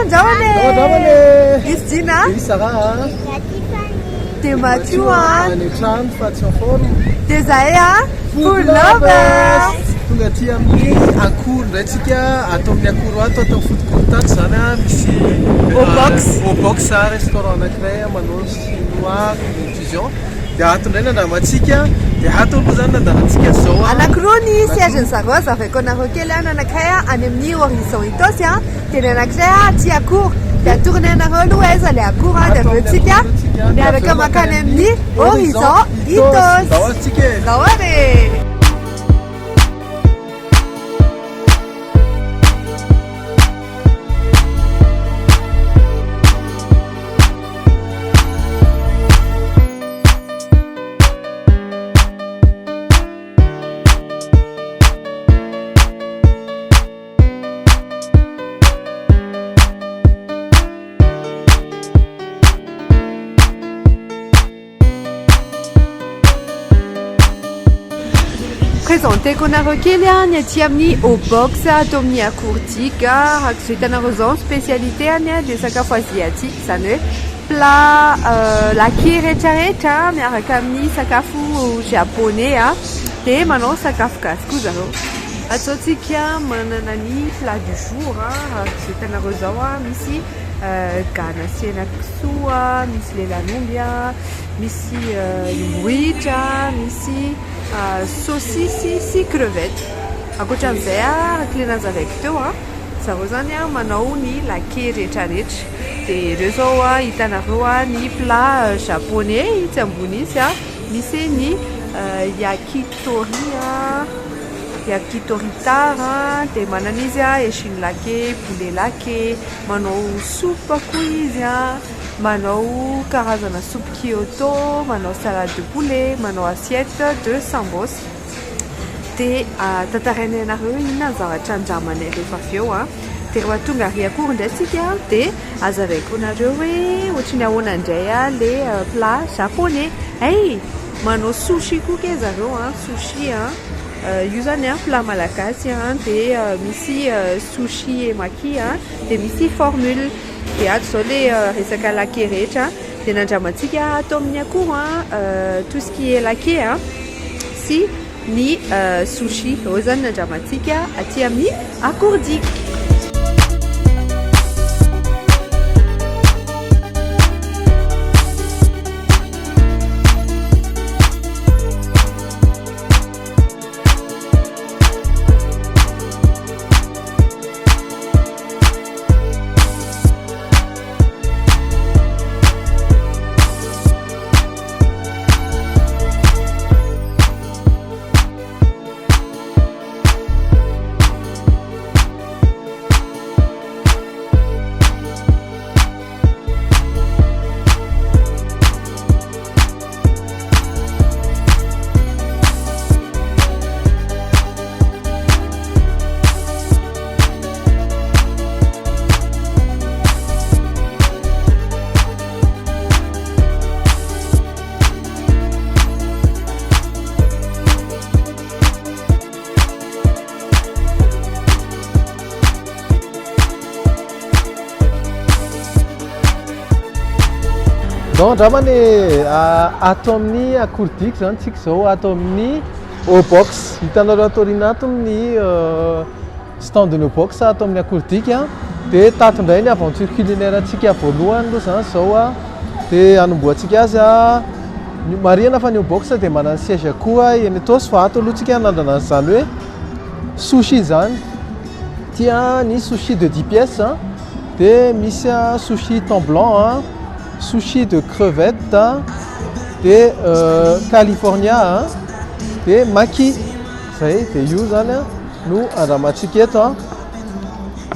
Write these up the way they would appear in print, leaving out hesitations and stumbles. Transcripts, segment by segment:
andramana e! Ndao andramana e! Izy Dina a! Izy Sarah a! Izaho Tiffany. Dia Mathieu a! Any an-trano fa tsy en forme. Dia izahay a! Food Lovers! Tonga aty amin'ny Akoor indray tsika, ato amin'ny Akoor ato, ato amin'ny food court ato izany a, misy Au-Box. Au-Box restaurant anankiray manao chinois cuisine fusion. Dia ato indray ny andramantsika, dia ato aloha izany nandalantsika izao a. Anankiroa ny siège-ny zareo, hazavaiko anareo kely a, ny anankiray any amin'ny Horizon Itaosy a, dia ny anankiray aty Akoor. Dia atoronay anareo aloha aiza ilay Akoor a, dia avy eo tsika miaraka mankany amin'ny Horizon Itaosy. Ndao ary tsika e. Ndao ary e. Présenteko anareo kely ny aty amin'ny Au-Box ato amin'ny Akoor Digue. Araka izao hitanareo izao ny spécialité any dia sakafo asiatique, izany hoe plat laqué rehetrarehetra miaraka amin'ny sakafo japonais dia manao sakafo gasy koa zareo. Ataontsika manana ny plat du jour, araka izao hitanareo izao misy gana sy henakisoa, misy lelan'omby, misy omby, misy saucisse sy crevette. Ankoatran'izay araka ilay nazavaiko teo, zareo izany manao ny laqué rehetrarehetra. Dia ireo izao hitanareo ny plat japonais itsy ambony itsy, misy ny yakitori, yakitori tara, dia manana izy echine laqué, poulet laqué, manao soupe koa izy, manao karazana soupe kyoto, manao salade de poulet, manao assiette de sambos. Dia tantarainay anareo hoe inona ny zavatra andramanay rehefa avy eo. Dia rehefa tonga ary Akoor indray isika dia hazavaiko anareo hoe ohatry ny ahoana indray ilay plat japonais. Hay! Manao sushi koa kay zareo an, sushi an. Io izany an plat malagasy an, dia misy sushi emaki an, dia misy formule. Dia ato izao ilay resaka laqué rehetra. Dia nandramantsika ato amin'ny Akoor an, tout ce qui est laqué an. Sy ny sushi. Ireo izany no andramantsika aty amin'ny Akoor Digue. Ndao andramana e! Ato amin'ny Akoor Digue izany tsika izao, ato amin'ny Au-Box. Hitanareo ato aoriana ato ny Stand ny box ato amin'ny Akoor Digue a. Dia tato indray ny aventure culinaire antsika voalohany aloha izany izao a. Dia hanombohantsika azy a. Marihana fa ny box dia manana siège koa eny Itaosy fa ato aloha tsika hanandrana an'izany hoe sushi izany. Ity a ny sushi de 10 pièces a. Dia misy sushi thon blanc a, sushi de crevette a, dia california a, dia maki. Izay dia io izany a. no andramantsika eto an.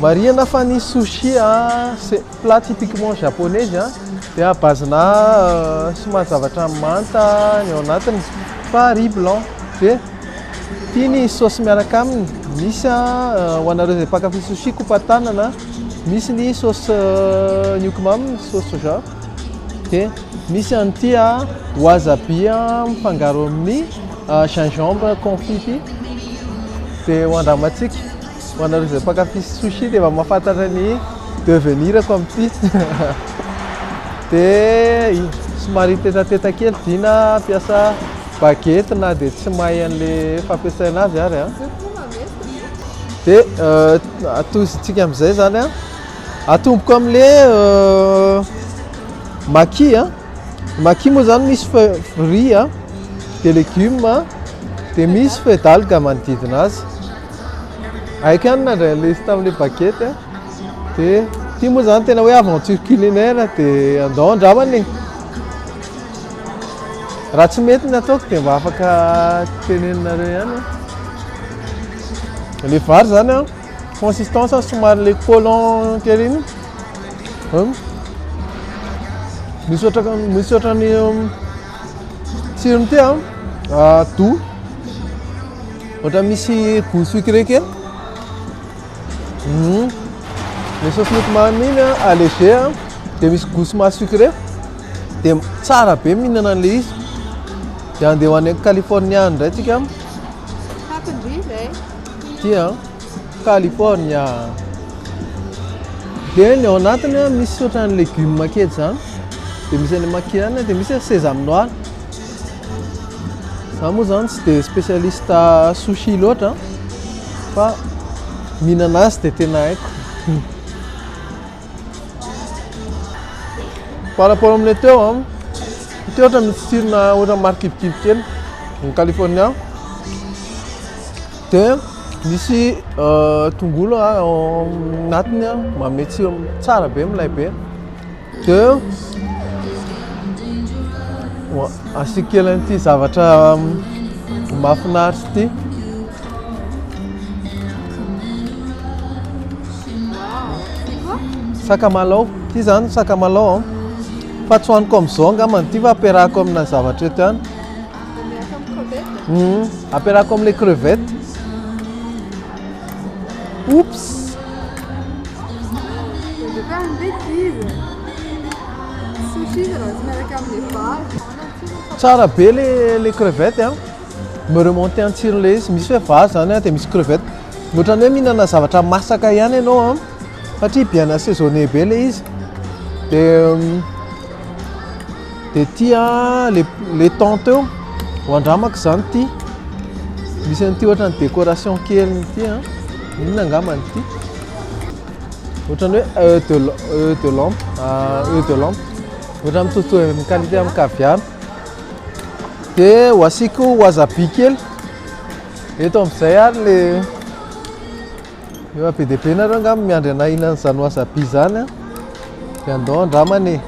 Marihana fa ny sushi an, c'est plat typiquement japonais izy an, dia à base-na somary zavatra manta ny ao anatiny fa riz blanc. Dia ity ny saosy miaraka aminy, misy an, ho anareo izay mpankafy sushi kopa-tanana, misy ny sauce nyukumam, sauce soja, dia misy an'ity an, wasabi an mifangaro amin'ny Gingembre confit ity dia ho andramantsika. Ho anareo izay mpankafy sushi dia efa mahafantatra ny devenir-ko amin'ity. Dia somary tetateta kely Dina hampiasa baguette na dia tsy mahay an'ilay fampiasaina azy ary an. Dia atozintsika amin'izay izany an. Atomboko amin'ilay maki an. Maki moa izany misy riz an, dia légumes dia misy feuille d'algue manodidina azy. Haiko ihany nandray an'ilay izy tamin'ilay baguette an. Dia ity moa izany tena hoe aventure culinaire dia andao andramana e. Raha tsy mety ny ataoko dia mba afaka teneninareo ihany an. Ilay vary izany an, consistance somary ilay collant kely iny. Misy ohatran misy ohatran'ny tsirony ity an, doux. Ohatran'ny misy goût sucré kely. Le sauce notomamy iny an, allégé an, dia misy goût somary sucré. Dia tsara be mihinana an'ilay izy. Dia andeha ho any California any indray tsika. Ity an, California. Dia ny ao anatiny an, misy ohatran'ny légume kely izany. Dia misy an'ilay maki ihany, dia misy sésame noir. Za moa zany tsy dia spécialiste sushi loatra fa mihinana azy dia tena haiko. Par rapport amin'ilay teo an, ity ohatra misy tsirona ohatra marikivikivy kely ny California. Dia misy tongolo ao anatiny an, manome tsiro tsara be, milay be. Dia asiako kely an'ity zavatra mahafinaritra ity. Sakamalao, ity izany sakamalao an, fa tsy hohaniko amin'izao angamba ity fa ampiarahako amina zavatra eto ihany. Ampiarahako amin'ilay crevette. Oups. Je vais faire une bêtise. Sushi, ça va se miaraka amin'ilay vary. Tsara be le le crevette an. Me remonter ny tsiron'ilay izy. Misy hoe vary zany an, dia misy crevette. Ohatran'ny hoe mihinana zavatra masaka ihany ianao an, satria bien assaisonné be ilay izy. Dia dia ity an le le thon teo, ho andramako izany ity. Misy an'ity ohatran'ny décoration kely ity an. Inona angamba ity? Ohatran'ny hoe œuf de œuf de lampe, œuf de lampe. Ohatran'ny mitovitovy amin'ny qualité amin'ny caviar. Dia ho asiako wasabi kely. Eto amin'izay ary le efa be dia be nareo angamba miandry anay hihinana izany wasabi izany an. Dia andao andramana e.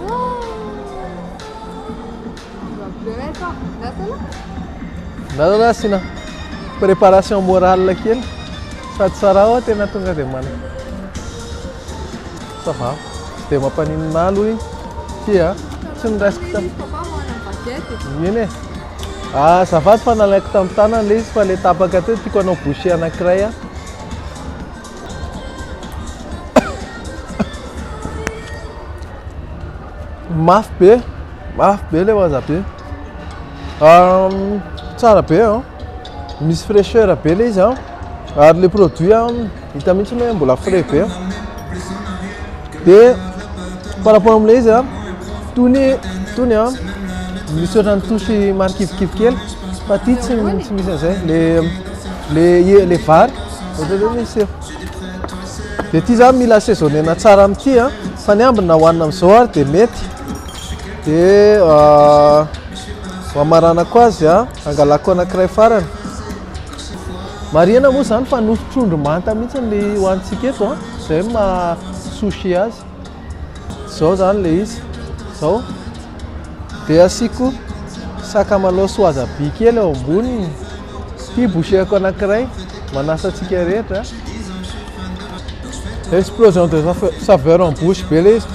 Na aloha asiana préparation morale kely sady tsara aho tena tonga dia mana. Ça va, tsy dia mampaninona ahy aloha iny. Ty a, tsy noraisiko tam. Eny e. Ah, azafady fa nalaiko tamin'ny tanana ilay izy fa ilay tapaka teo tiako hanao bouchée anankiray aho. Mafy be, mafy be ilay wasabi. Tsara be an, misy fraicheur be ilay izy an, ary ilay produit an, hita mihitsy hoe mbola frais be. Dia par rapport amin'ilay izy an, tony tony an, misy ohatran'ny touche marikivikivy kely fa ity tsy tsy misy an'izay. Le le le vary ohatran'ny hoe misy Dia ity zany mila assaisonner-na tsara amin'ity an, fa ny ambiny na hohanina amin'izao ary dia mety. Dia ho hamaranako azy an, hangalako anankiray farany. Marihana moa izany fa nofo trondro manta mihitsy ny hohanintsika eto an, izay no maha sushi azy. Izao izany ilay izy, izao. Dia asiako sakamalao sy wasabi kely eo amboniny. Ity bouchée-ko anankiray, manasa antsika rehetra. Explosion de saveur en bouche be ilay izy.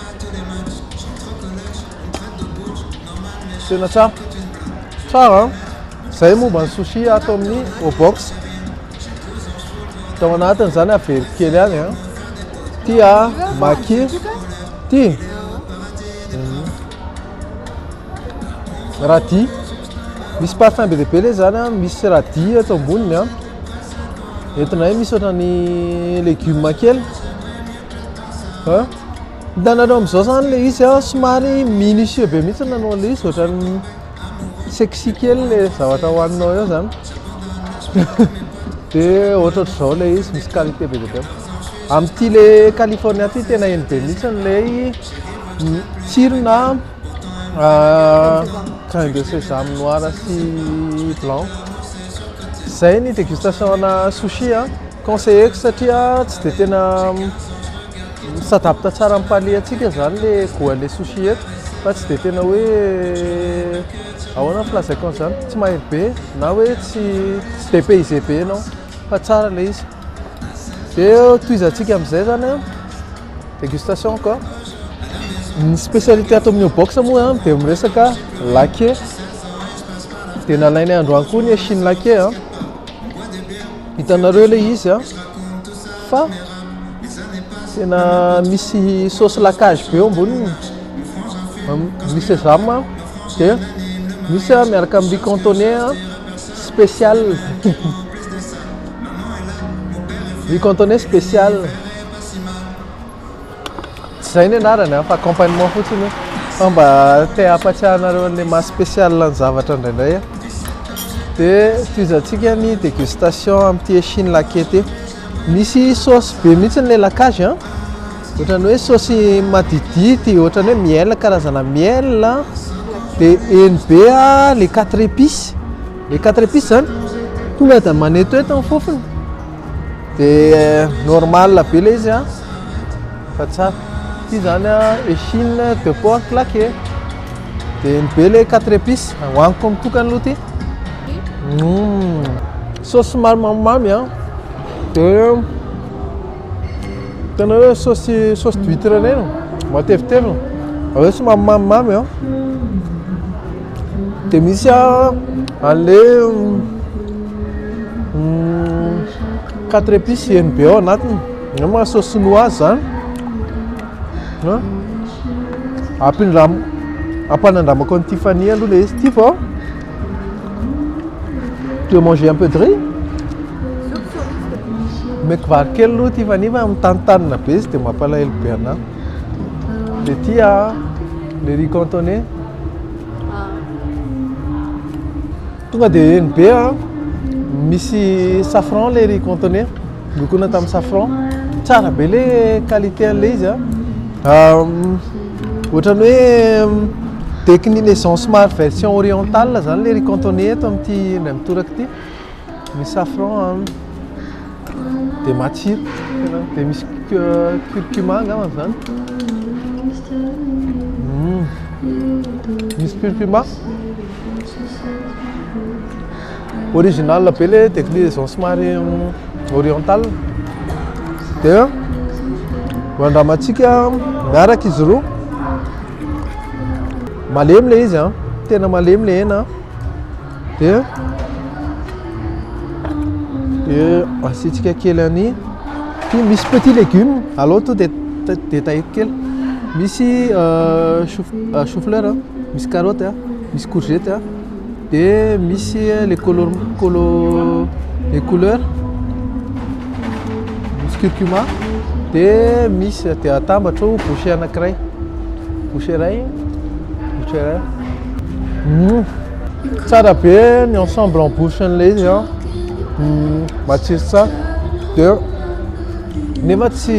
Tena tsara. Tsara an. Izay momba ny sushi ato amin'ny Obox. Tao anatiny izany averiko kely ihany an. Ity a maki. Ity. Radis. Misy parfum be dia be ilay izany an, misy radis eto amboniny an. Entinay misy ohatran'ny légume kely. Hitanareo amin'izao zany le izy a, somary minutieux be mihitsy nanao an'le izy, ohatran'ny sexy kely le zavatra hohaninao eo zany. Dia ohatrohatr'izao le izy, misy qualité be dia be. Amin'ity le California ty tena heno be mihitsy ilay tsirona grain de sésame noir sy blanc. Zay ny dégustation ana sushi a, conseilleko satria tsy dia tena mi-s'adapte tsara amin'ny palais antsika zany le goût an'le sushi eto fa tsy dia tena hoe ahoana ny filazako an'izany, tsy mahery be na hoe tsy tsy dépaysé be ianao fa tsara le izy. Dia tohizantsika amin'izay zany a, dégustation quoi. Ny spécialité ato amin'ny Obox moa dia miresaka laqué. Dia nalainay androany koa ny échine laqué a. Hitanareo ilay izy a, fa tena misy sauce laquage be eo amboniny, misy sésame dia misy miaraka amin'ny riz cantonais spécial. Riz cantonais spécial. Tsy izay ny anarany a, fa accompagnement fotsiny io. Fa mba te hampatsiahy anareo an'ilay maha spécial ny zavatra indraindray aho. Dia tohizantsika ny dégustation amin'ity échine laqué ity. Misy sauce be mihitsy ilay laquage a. Ohatran'ny hoe saosy madidity, ohatran'ny hoe miel, karazana miel. Dia heno be a, les quatre épices. Les quatre épices zany tonga dia manetoeto ny fofony. Dia normal be ilay izy a, fa tsara. Ity zany a échine de porc laqué. Dia heno be ilay quatre épices. Hohaniko mitokana aloha ity. Saosy somary mamimamy a. Dia tena hoe saosy sauce d'huître ireny, matevitevina. Avy eo somary mamimamy a. Dia misy a an'ilay quatre épices heno be ao anatiny. Angamba saosy sinoise zany. Ampindram- ampanandramako an'i Tiffany aloha ilay izy. Tiff, tu veux manger un peu de riz? Omeko vary kely aloha Tiffany fa mitantanina be izy dia mampalahelo be anahy. Dia ity a, le riz cantonais. Tonga dia heno be a, misy safran le riz cantonais, nolokoina tamin'ny safran. Tsara be le qualité an'ilay izy a. Ohatran'ny hoe déclinaison somary version orientale zany le riz cantonais eto amin'ity indray mitoraka ity. Misy safran dia matsiro, dia misy curcuma angamba zany. Misy curcuma. Original be le déclinaison somary orientale. Dia ho andramantsika miaraka izy roa. Malemy le izy a, tena malemy le hena. Dia dia asiantsika kely any ity misy petit légume aleo to dia détailleko kely. Misy chou fleur, misy carotte, misy courgette, dia misy les color colo les couleurs, misy curcuma, dia misy dia atambatra ho bouchée anankiray, bouchée iray, bouchée iray. Tsara be ny ensemble en bouche an'ilay izy a, matsiro tsara, dia nefa tsy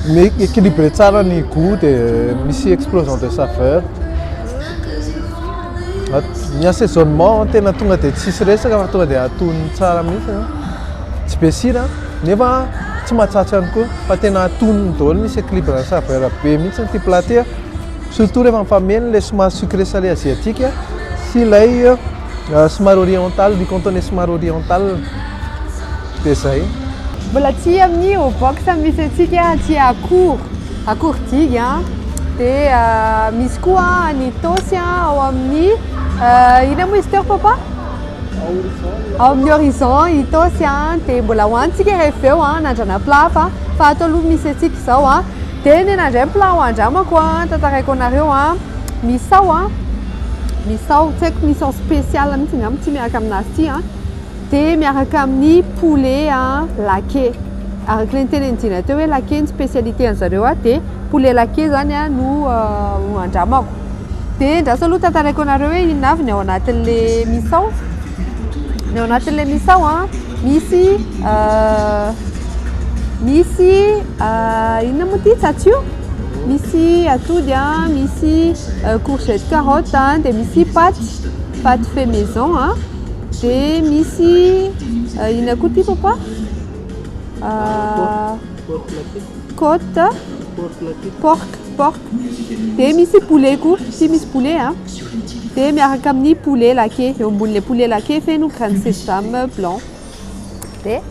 mi-équilibré tsara ny goût dia misy explosion de saveur. Ny assaisonnement tena tonga dia tsisy resaka fa tonga dia atonony tsara mihitsy, tsy be sira nefa tsy matsatso ihany koa fa tena atonony daholo, misy équilibre ny saveur be mihitsy ity plat ity a. Surtout rehefa mifameno ilay somary sucré salé asiatique sy ilay somary oriental, riz cantonais somary oriental. Dia zay. Mbola aty amin'ny Obox misy antsika aty Akoor, Akoor Digue a. Dia misy koa any Itaosy ao amin'ny inona moa izy teo ry papa? Ao amin'ny Horizon Itaosy a. Dia mbola hohanintsika rehefa avy eo a, hanandrana plat hafa fa ato aloha misy antsika izao a. Dia ny anah indray ny plat ho andramako a, tantaraiko anareo a, misao a, misao, tsy haiko misao spécial mihitsy angamba ity miaraka aminazy ity a. Dia miaraka amin'ny poulet laqué. Araka ilay nitenen'i Dina teo hoe laqué ny spécialité an'zareo a, dia Poulet laqué zany a no ho andramako. Dia andraso aloha tantaraiko anareo hoe inona avy ny ao anatin'le misao. Ny ao anatin'le misao a, misy misy inona moa ity tsatsio? Misy atody a, misy courgette carotte a, dia misy paty, paty fait maison a, dia misy inona koa ity papa? Côte, porc, porc, dia misy poulet koa, ity misy poulet a, dia miaraka amin'ny poulet laqué, eo ambonin'ilay poulet laqué feno grain de sésame blanc. Dia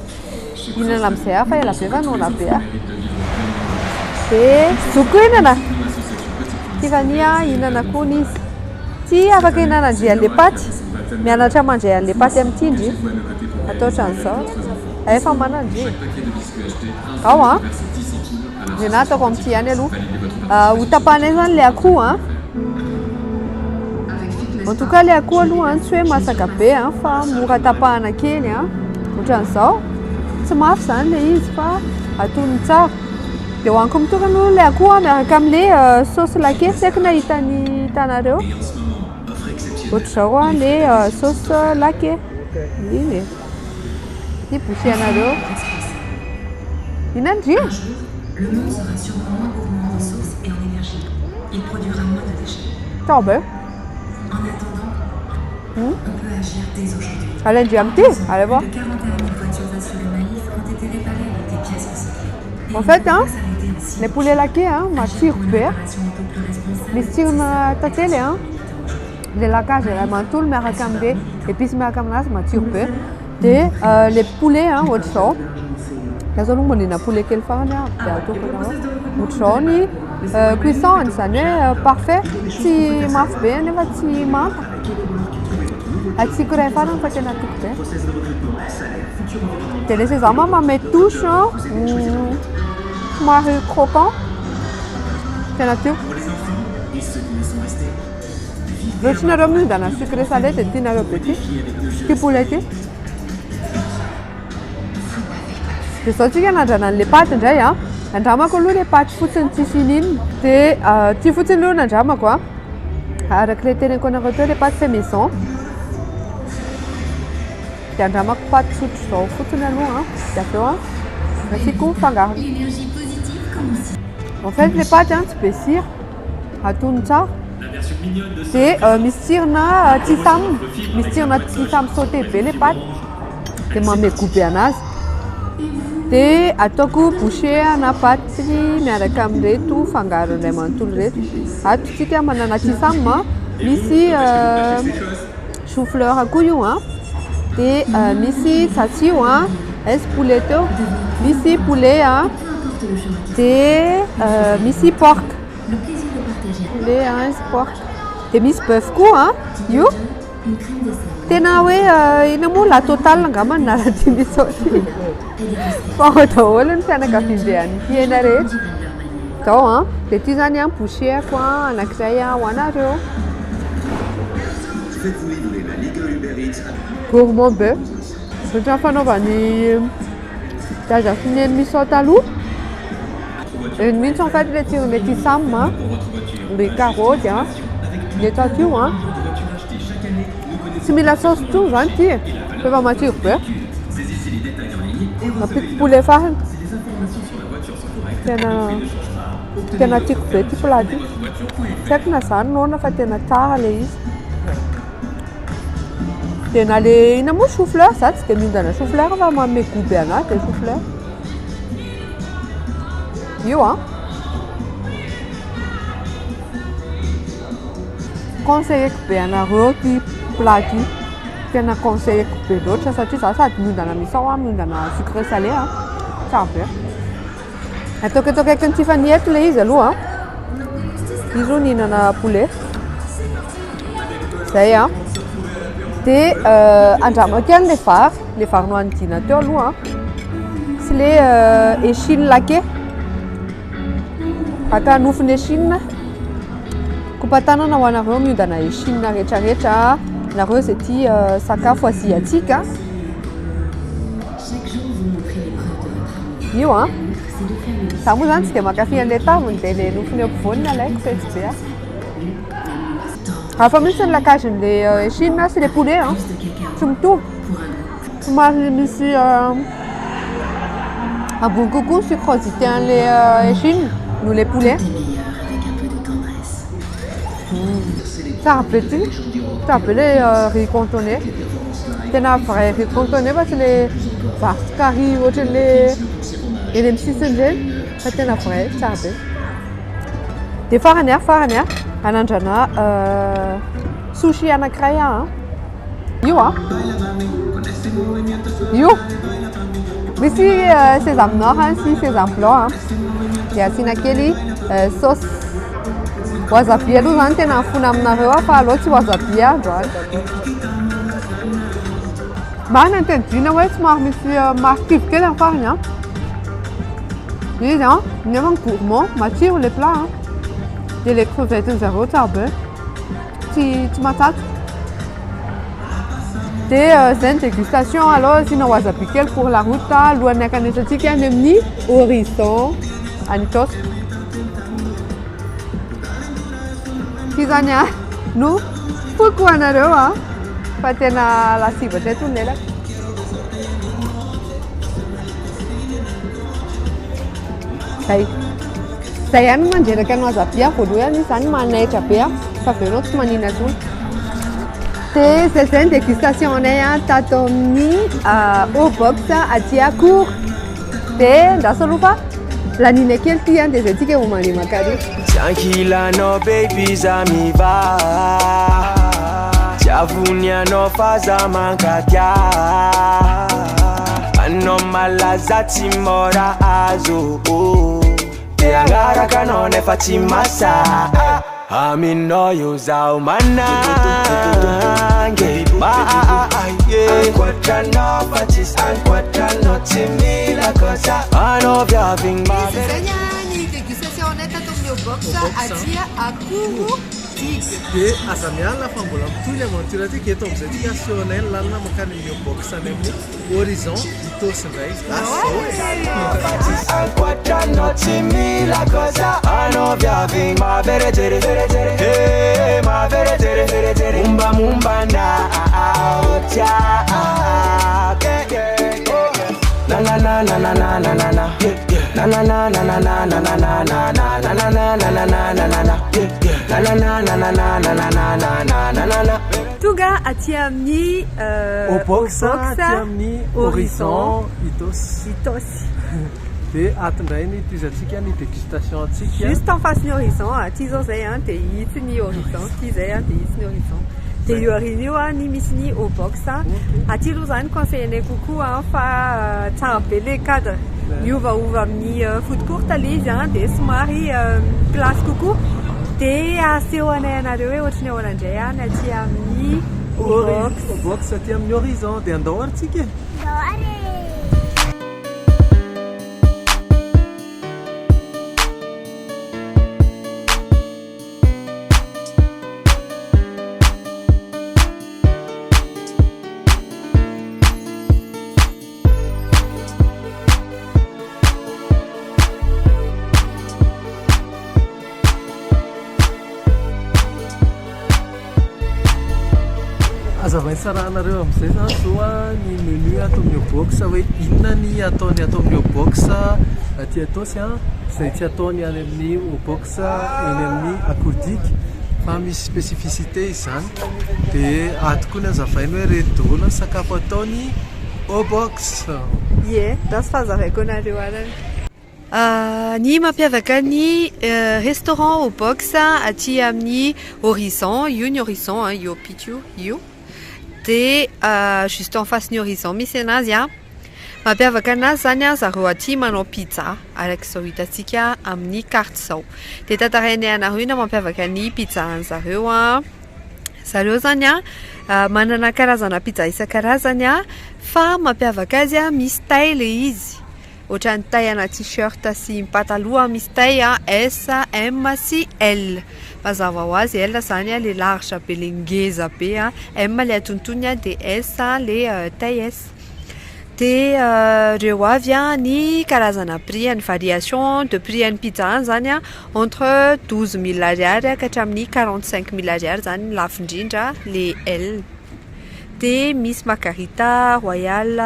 hihinana amin'izay aho fa ela be fa noana be aho. Dia zoko hihinana. Tiffany a hihinana koa izy. Ty afaka hihinanandry an'ilay paty. Mianatra mandray an'ilay paty amin'ity ndry. Atao ohatran'izao. Efa manandry. Ao an. Ny anahy ataoko amin'ity ihany aloha. Ho tapahanay zany ilay akoho an. En tout cas ilay akoho aloha an, tsy hoe masaka be an, fa mora tapahana kely an. Ohatran'izao. Tsy mafy izany ilay izy fa atonony tsara. Dia hohaniko mitokana aloha ilay akoho miaraka amin'ilay sauce laqué. Tsy haiko na hitan'ny hitanareo. Ohatr'izao an ilay sauce laqué. Iny e. Ity bouchée anareo. Inona ndry? Le monde sera sûrement moins gourmand en ressources et en énergie. Il produira moins de déchets. Tsara be. En attendant, on peut agir dès aujourd'hui. Alain-dry amin'ity? Allez voir. Plus de 41 000 voitures assurées Maïf ont été réparées avec des pièces recyclées. Et En on fait, ne peut hein, pas s'arrêter ainsi. les poulets laqués, hein, Agir matsiro pour une be. réparation un peu plus responsable, Misy tsirona tantely an. Le lakazo iray manontolo miaraka amin'le épice miaraka aminazy matsiro be. Dia le poulet an, ohatr'izao. Za zao aloha mbola nihinana poulet kely farany aho dia ataoko anareo. Ohatr'izao ny cuisson-ny, izany hoe parfait, tsy mafy be nefa tsy manta. Asiako iray farany fa tena tiako be. Dia le sésame manome touche somary croquant. Tena tiako. Raha tsy nareo mihinana sucré salé dia tianareo be ity ity poulet ity. Dia izao tsika hanandrana an'ilay paty indray an. Andramako aloha ilay paty fotsiny tsisy ininona. Dia ity fotsiny aloha no andramako an. Araka ilay teneniko anareo teo ilay paty fait maison. Dia andramako paty tsotra izao fotsiny aloha an. Dia avy eo an, asiako fangarony. En fait ilay paty an tsy be sira. Atonony tsara. Dia misy tsirona tsisam, misy tsirona tsisam sauté be ilay paty. Dia manome goût be anazy. Dia ataoko bouchée ana paty miaraka amin'ireto fangarony iray manontolo ireto. Ato tsika manana tsisam, misy chou fleur koa io an. Dia misy tsatsio an, aiza poulet teo? Misy poulet an. Dia misy porc. Poulet an, sy porc. Dia misy boeuf koa an, io. Tena hoe inona moa la totale angamba ny anaran'ity misao ity. Fa ao daholo ny fianakaviambe an'ny hena rehetra. Izao an, dia ity izany an bouchée-ko an, anankiray ho anareo. Gourmand be. Ohatran'ny fanaovan'ny Zaza sy neny misao taloha. Eny mihitsy en fait le tsiron'ilay tisam a, le karaoty a, le tatio a. Tsy mila saosy intsony izany ity e, fa efa matsiro be. Ampiako poulet farany. Tena tena tiako be ity plat ity. Tsy haiko na za noana fa tena tsara ilay izy. Dia na le inona moa chou fleur, za tsy dia mihinana chou fleur fa manome goût be anahy dia chou fleur. Io an. Conseilleko be anareo ity plat ity. Tena conseilleko be loatra satria za sady miondana misao aho miondana sucré salé an. Tsara be. Ataoko eto akaikin'ny Tiffany eto ilay izy aloha. Izy aloha nihinana poulet. Zay an. Dia andramako ihany ilay vary, ilay vary nohanin'i Dina teo aloha an. Sy ilay échine laquée. Haka nofony échine. Kopa-tanana ho anareo miondana échine rehetrarehetra, nareo izay tia sakafo asiatique. Io an. Za moa zany tsy dia mankafy an'ilay taviny dia ilay nofony eo ampovoany no alaiko fa tsy be aho. Hafa mihitsy ny lakazin'ilay échine sy ilay poulet an, tsy mitovy. Somary misy ambony kokoa ny sucrosité an'ilay échine noho ilay poulet. Tsara be ty, tsara be ilay riz cantonais. Tena vrai riz cantonais fa tsy ilay vary sy carry ohatran'ilay eny amin'ny sisiny ireny fa tena vrai tsara be. Dia farany an, farany an, hanandrana sushi anankiray aho an. Io an. Io. Misy sésame noir sy sésame blanc an. Dia asiana kely sauce. Wasabi aloha izany tena mifona aminareo aho fa aleo tsy wasabi aho androany. Marina ny teny Dina hoe somary misy marikivy kely amin'ny farany an. Izy an, nefa gourmand, matsiro ilay plat an. Dia ilay crevette zareo tsara be. Tsy tsy matsatso. Dia izay ny dégustation aloha asiana wasabi kely pour la route alohan'ny hankanesantsika any amin'ny Horizon any Itaosy. Ity izany an no foko ho anareo an fa tena lasibatra eto ny lelako. Zay. Zay ihany no mandreraka ny wasabi an, voalohany izy izany manaitra be an, fa avy eo ianao tsy manina intsony. Dia zay zay ny dégustation anay an tato amin'ny O-box aty Akoor. Dia andraso aloha fa laniana kely ity an, dia zay tsika vao mandeha mankary. Tsy ankilanao baby za miva Tsy avony anao fa za mankatia Anao malaza tsy mora azo Te hagnaraka anao nefa tsy masahy Aminao io zaho manangy Ankoatranao fa tsisy ankoatranao tsy mila kosa Anao viavy Zay ny dégustation anay tato amin'ny O-box aty Akoho Digue. Dia aza miala fa mbola mitohy ny aventure antsika eto amin'izay tsika asehonay ny lalana mankany amin'ny O-box any amin'ny Horizon Itaosy indray. Lasa izao e! Ankoatranao tsy mila kosa Anao viavy maverejery Hey maverejery Momba momba anao tiako Na na na na na na na na na Na na na na na na na na na na na na na na na na na na na Na na na na na na na na na na na na na Tonga aty amin'ny O-box aty amin'ny Horizon Itaosy. Itaosy. Dia ato indray no hitohizantsika ny dégustation antsika. Juste en face ny Horizon, aty izao izay an, dia itsy ny Horizon, aty izay an, dia itsy ny Horizon. Dia io aoriana io an, ny misy ny O-box. Aty aloha izany conseiller-nay kokoa an, fa tsara be ilay cadre. Miovaova amin'ny food court ilay izy an, dia somary classe kokoa. Dia aseho anay anareo hoe ohatry ny ahoana indray an, ny aty amin'ny O-box. O-box aty amin'ny Horizon. Dia andao ary tsika e! Andao ary e! Azavainy sarahanareo amin'izay izany izao ny menu ato amin'ny O-box hoe inona ny ataony ato amin'ny O-box aty Itaosy izay tsy ataony any amin'ny O-box eny amin'ny Akoor Digue fa misy spécificité izany dia ato koa ny azavainy hoe ireto daholo ny sakafo ataony O-box. Ie, lasa fahazavaiko anareo arany. Ny mampiavaka ny restaurant O-box aty amin'ny Horizon, io ny Horizon, io ampita io, io dia juste en face ny Horizon misy anazy an. Mampiavaka anazy izany an, zareo aty manao pizza araka izao hitantsika amin'ny carte izao. Dia tantarainay anareo inona mampiavaka ny pizza an'zareo an. Zareo izany an, manana karazana pizza isan-karazany an, fa mampiavaka azy an, misy taille ilay izy. Ohatran'ny taille ana t-shirt sy pataloha misy taille S, M sy L. Mazava ho azy L izany ilay large be ilay ngeza be, M ilay antonontonony dia S ilay taille S. De reo avy ny karazana prix, ny variation de prix an'ny pizza any zany entre 12 000 ariary ka hatramin'ny 45 000 ariary zany ny lafo indrindra, le L. De misy margarita royal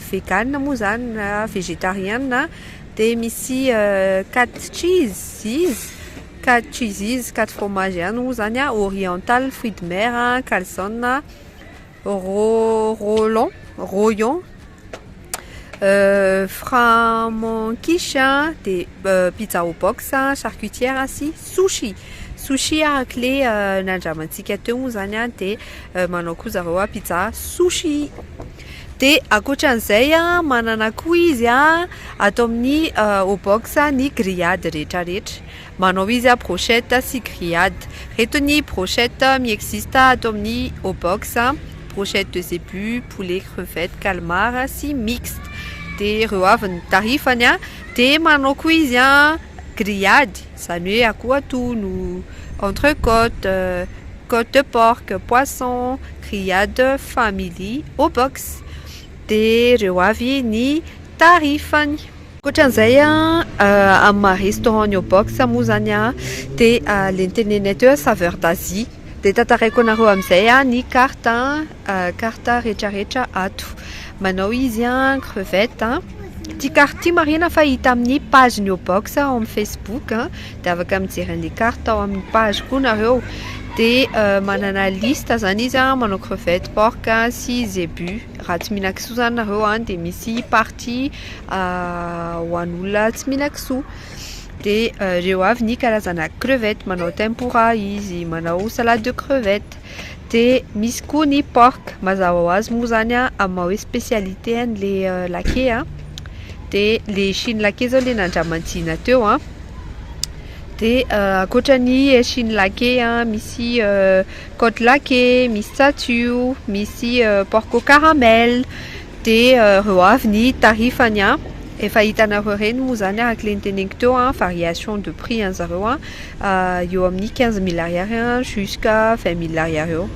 vegan moa zany na végétarienne. De misy quatre cheese izy, quatre cheese izy, quatre fromage ihany moa zany, oriental, fruit de mer, calzone, rollon, royon, flammekueche, de pizza au box, charcutière sy sushi. Sushi araka le nandramantsika teo moa zany, de manao koa zareo pizza sushi. De ankoatran'izay, manana koa izy atao amin'ny au box ny grillade rehetrarehetra. Manao izy brochette sy grillade. Reto ny brochette miexiste atao amin'ny au box: brochette de zébu, poulet, crevette, calmar sy mixte. De ireo avy ny tarifany. De manao koa izy grillade, zany hoe akoho atono, entrecôte, côte de porc, poisson, grillade family au box. De ireo avy ny tarifany. Ankoatran'izay, amin'ny maha restaurant ny au box moa zany, de le nitenenay teo, Saveur d'Asie, de tantaraiko anareo amin'izay ny carte rehetrarehetra ato. Manao izy crevette. Ty carte ty marina fa hita amin'ny page ny au box ao amin'ny Facebook, de afaka mijery an'le carte ao amin'ny page koa nareo. De manana liste zany izy: manao crevette, porc sy zébu. Raha tsy mihinan-kisoa zany nareo, de misy partie ho an'olona tsy mihinan-kisoa. De reo avy ny karazana crevette: manao tempura izy, manao salade de crevette. De misy koa ny porc, mazava ho azy moa zany, amin'ny maha hoe spécialité an'le laqué. De le échine laqué zao le nandramantsina teo. De ankoatra ny échine laqué, misy côte laqué, misy tsatio, misy porc au caramel. De reo avy ny tarifany, efa hitanareo reny moa zany, araka le niteneniko teo, variation de prix an'zareo eo amin'ny 15 000 ariary jusqu'à 20 000 ariary eo.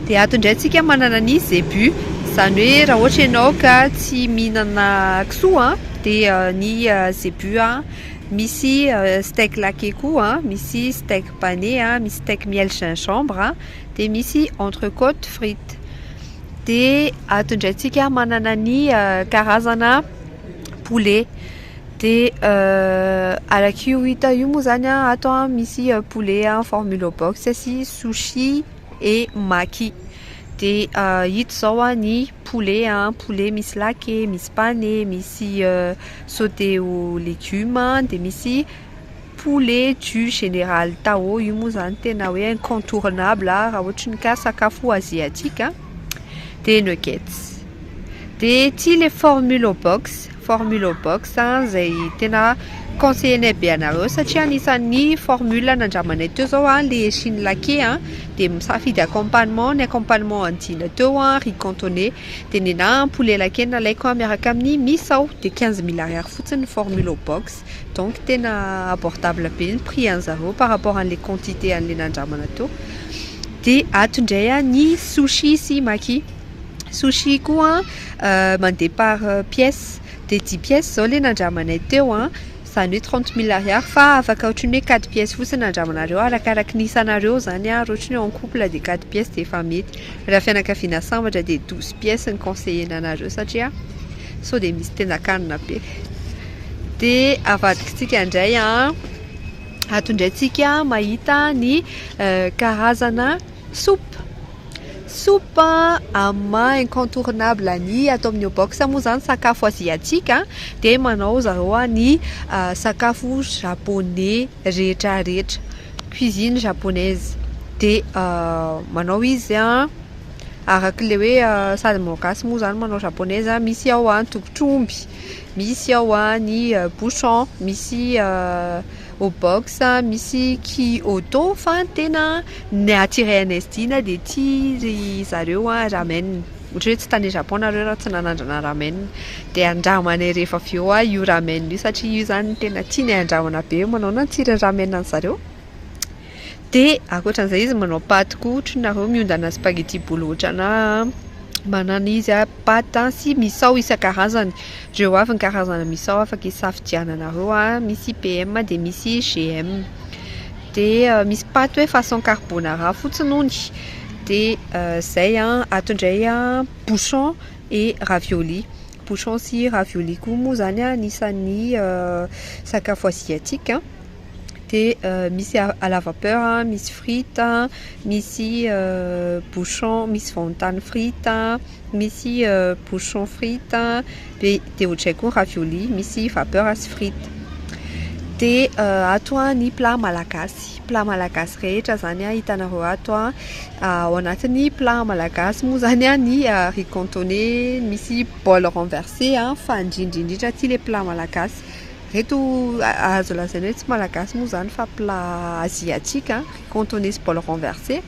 De ato indray tsika manana ny zébu, zany hoe raha ohatra ianao ka tsy mihinana kisoa, de ny zébu, misy steak laqué koa, misy steak pané, misy steak miel gingembre, de misy entrecôte frite. De ato indray tsika manana ny karazana poulet. De araka io hita io moa zany, ato misy poulet formule au box sy sushi et maki. De hito zao ny poulet, poulet misy laqué, misy pané, misy sauté aux légumes, de misy poulet du Général Tao. Io moa zany tena hoe incontournable raha ohatra ny ka sakafo aziatique. De nuggets. De ty le formule au box, formule au box zay tena conseillenay be anareo, satria anisan'ny formule nandramanay teo zao le échine laqué, de misafidy accompagnement, ny accompagnement andina teo riz cantonais, de nena poulet laqué nalaiko miaraka amin'ny misao. De 15 000 ariary fotsiny formule au box, donc tena abordable be ny prix an'zareo par rapport an'le quantité an'le nandramana teo. De ato indray ny sushi sy maki. Sushi koa mandeha par pièce, de 10 pièces zao le nandramanay teo, zany hoe 30 000 ariary, fa afaka ohatrany hoe quatre pièces fotsiny andramanareo, arakaraky ny isanareo zany. Raha ohatra hoe en couple, de quatre pièces de efa mety. Raha fianakaviana sambatra, de 12 pièces ny conseillena anareo, satria sao de misy tendakanina be. De avadikitsika indray, ato indray tsika mahita ny karazana soupe. Soupe amin'ny incontournable ny atao amin'ny au box moa zany sakafo aziatique, de manao zareo ny sakafo japonais rehetrarehetra, cuisine japonaise. De manao izy araka le hoe sady malagasy moa zany manao japonaise. Misy ao tongotr'omby, misy ao ny bouchon, misy au box, misy Kyoto. Fa tena ny attiré anay sy Dina de tia ry zareo ramen. Ohatra hoe tsy tany Japon nareo raha tsy nanandrana ramen. De andramanay rehefa avy eo io ramen io, satria io zany tena tianay andramana be, manao na ny tsirony ramen any zareo. De ankoatran'izay izy manao paty koa, ohatra nareo miondana spaghetti bolo ohatrana. Manana izy pâte sy misao isan-karazany. Ireo avy ny karazana misao afaka hisafidiananareo, misy PM dia misy GM. Dia misy pâte hoe façon carbonara fotsiny hono. Dia izay ato indray bouchon et ravioli. Bouchon sy ravioli koa moa izany anisan'ny sakafo aziatika. Dia misy à la vapeur, misy frite, misy bouchon, misy vantany frite, misy bouchon frite, dia ohatran'izay koa ravioli misy vapeur sy frite. Dia ato ny plat malagasy, plat malagasy rehetra izany hitanareo ato ao anatin'ny plat malagasy moa izany ny riz cantonais, misy bol renversé fa indrindra indrindra ity ilay plat malagasy. Ireto azo lazaina hoe tsy malagasy moa izany fa plat aziatique, riz cantonais sy bol renversé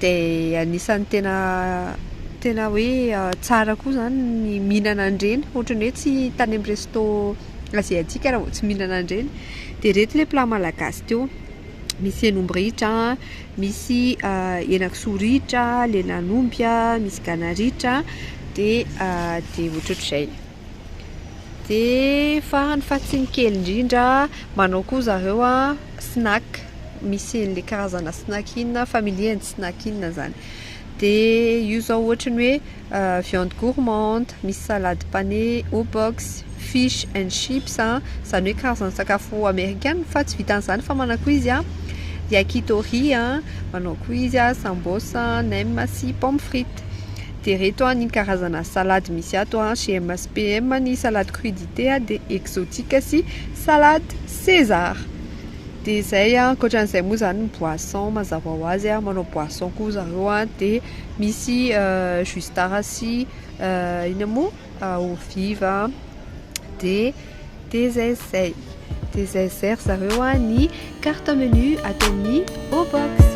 dia anisan'ny tena tena hoe tsara koa izany ny mihinana an'ireny, ohatran'ny hoe tsy tany amin'ny resto aziatique raha vao tsy mihinana an'ireny. Dia ireto ilay plat malagasy teo, misy hen'omby ritra, misy henakisoa ritra, lelan'omby, misy gana ritra dia dia ohatrohatr'izay. Dia farany fa tsy ny kely indrindra, manao koa zareo snack, misy an'ilay karazana snack inn, family and snack inn izany. Dia io izao ohatra ny hoe viande gourmande, misy salade panée au box, fish and chips, izany hoe karazana sakafo amerikana fa tsy vitan'izany fa manana koa izy yakitori, manao koa izy sambosa, nem sy pomme frite. Dia ireto ny karazana salady misy ato, GM sy PM, ny salade crudité dia exotique sy salade César. Dia izay, ankoatran'izay moa izany ny boisson mazava ho azy, manao boisson koa zareo dia misy jus star sy inona moa eau vive dia dia izay izay. Dia izay izay ry zareo ny carte menu ato amin'ny Obox.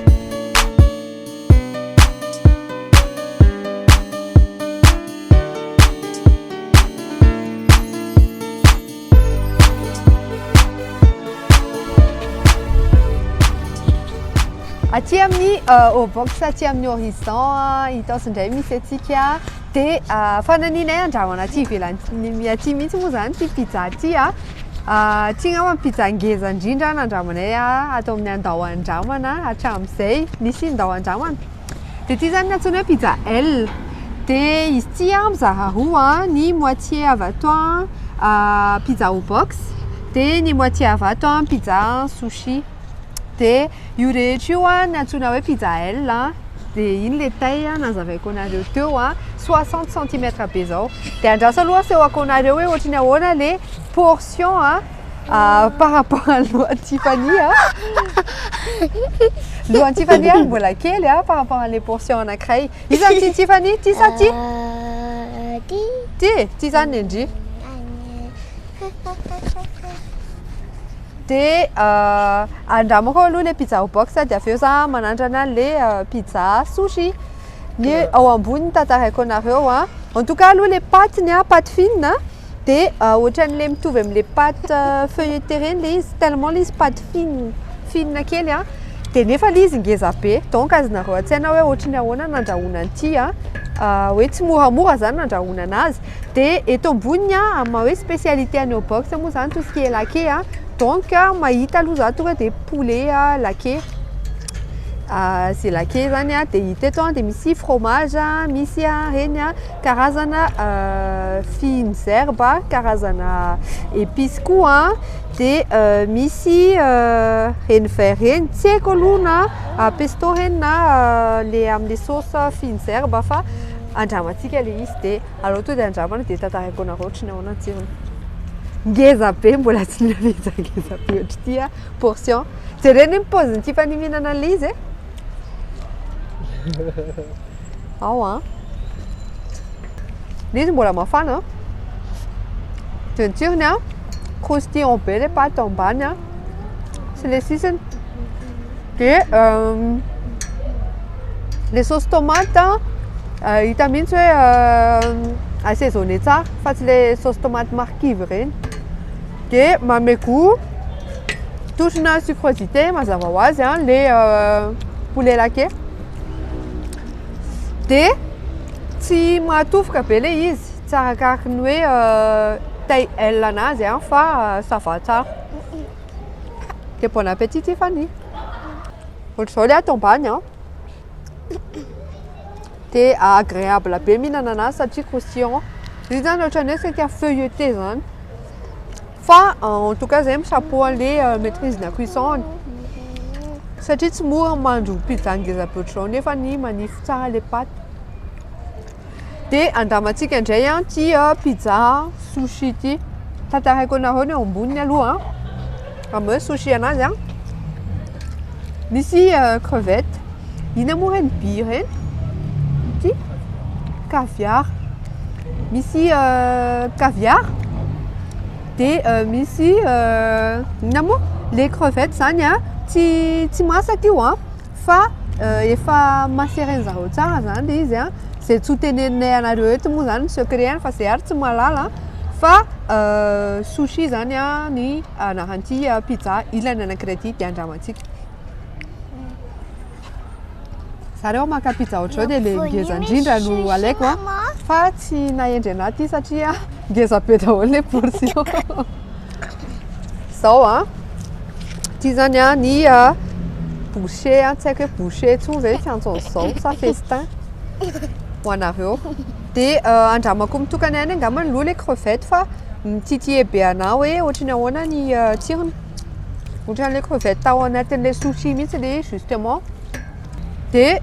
Aty amin'ny Obox aty amin'ny Horizon Itaosy indray misy antsika dia fananinay andramana aty ivelany aty mihitsy moa izany ity pizza ity a. Ity angamba ny pizza ngeza indrindra nandramanay ato amin'ny Andao Andramana hatramin'izay. Nisy Andao Andramana. Dia ity izany no antsoina hoe pizza L. Dia izy ity mizara roa, ny moitié avy ato pizza au box, dia ny moitié avy ato pizza sushi. Dia io rehetra io no antsoina hoe pizza L. Dia iny ilay taille nazavaiko anareo teo, 60 centimètres be izao. Dia andraso aloha asehoko anareo hoe ohatry ny ahoana ilay portion par rapport an'ny lohan'i Tiffany. Lohan'i Tiffany ary mbola kely par rapport an'ilay portion anankiray. Iza no tian'i Tiffany? Ty sa ty? Ty. Ty? Ty izany ny an-dry. Dia andramako aloha ilay pizza au box dia avy eo za manandrana ilay pizza sushi. Ny ao ambony tantaraiko anareo an. En tout cas aloha ilay pâte-ny an, pâte fine dia ohatran'ilay mitovy amin'ilay pâte feuilletée ireny ilay izy tellement ilay izy pâte fine, fine kely an. Dia nefa ilay izy ngeza be. Donc azonareo an-tsaina hoe ohatry ny ahoana nandrahoana an'ity an. Hoe tsy moramora izany nandrahoana anazy. Dia eto amboniny an, amin'ny maha hoe spécialité an'ny au box moa izany tout ce qui est laqué an. Donc mahita aloha za tonga dia poulet laqué. Izay laqué izany an dia hita eto an, dia misy fromage, misy ireny karazana fines herbes, karazana épices koa an, dia misy ireny vert ireny, tsy haiko aloha na pesto ireny na ilay amin'ilay sauce fines herbes fa andramantsika ilay izy dia aleo tonga dia andramana dia tantaraiko anareo ohatry ny ahoana ny tsirony. Ngeza be, mbola tsy nihinana pizza ngeza be ohatr'ity aho, portion. Jereo anie ny paozin'i Tiffany mihinana an'ilay izy e. Ao an. Ilay izy mbola mafana an. Dia ny tsirony an, croustillant be ilay pâte ao ambany an, sy ilay sisiny. Dia ilay sauce tomate an, hita mihitsy hoe assaisonné tsara fa tsy ilay sauce tomate marikivy ireny. Dia manome goût touche-na sucrosité mazava ho azy an, ilay poulet laqué. Dia Tsy mahatofoka be ilay izy, tsy arakaraky ny hoe taille L anazy an, fa ça va tsara. Dia bon appétit Tiffany. Ohatr'izao ilay ato ambany an. Dia agréable be mihinana anazy satria croustillant. Io zany ohatran'ny hoe saika feuilleté zany. Fa en tout cas zay mi-chapeau an'ilay maitrise na cuisson-ny. Satria tsy mora ny mahandro pizza ngeza be ohatr'izao nefa ny manify tsara ilay pâte. Dia andramantsika indray an ity pizza sushi ity. Tantaraiko anareo ny ao amboniny aloha an. Amin'ny hoe sushi anazy an. Misy crevette. Inona moa ireny bi ireny? Ity? Caviar. Misy caviar. Dia misy inona moa? Ilay crevette izany an, tsy tsy masaka io an, fa efa macérer-n'ny zareo tsara izany ilay izy an. Izay tsy ho teneninay anareo eto moa izany ny secret-ny fa izay ary tsy mahalala fa sushi izany an ny anaran'ity pizza ilany anankiray ity dia andramantsika. Za reo maka pizza ohatr'izao dia le ngeza indrindra no alaiko a. Fa tsy nahendry anahy ity satria ngeza be daholo le portion. Zao a, ity zany a ny bouchée a, tsy haiko hoe bouchée intsony ve fiantso an'izao sa festin ho anareo. Dia andramako mitokana ihany angambany aloha le crevette fa mititiller be anahy hoe ohatry ny ahoana ny tsirony. Ohatran'ilay crevette ao anatin'ilay sushi mihitsy ilay izy justement. Dia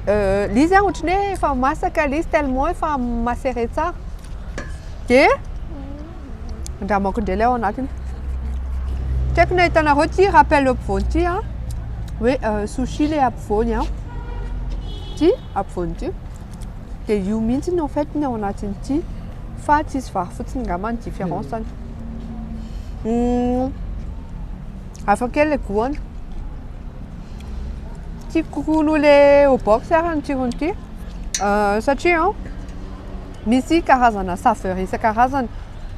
ilay izy an ohatran'ny hoe efa masaka ilay izy tellement efa macéré tsara. Dia andramako indray ilay ao anatiny. Tsy haiko na hitanareo ity rappel ampovoany ity an, hoe sushi ilay ampovoany an. Ity ampovoany ity. Dia io mihitsy en fait ny ao anatin'ity fa tsisy vary fotsiny angamba ny différence-ny. Hafa kely ilay goût-ny. Tiako kokoa noho ilay au box ary ny tsiron'ity satria misy karazana saveur isan-karazany.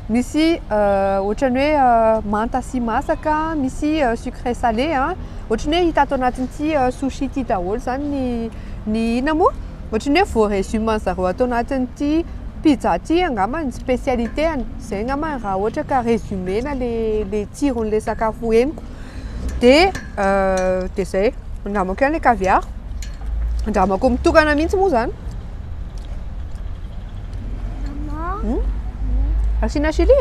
Misy ohatran'ny hoe manta sy masaka, misy sucré salé ohatran'ny hoe hita ato anatin'ity sushi ity daholo izany ny ny inona moa? Ohatran'ny hoe voa-résume an'zareo ato anatin'ity pizza ity angamba ny spécialité-ny. Izay angamba raha ohatra ka résumer-na le le tsiron'ilay sakafo henoko. Dia dia izay. Andramako ihany ilay caviar. Andramako mitokana mihitsy moa izany. Asiana chili?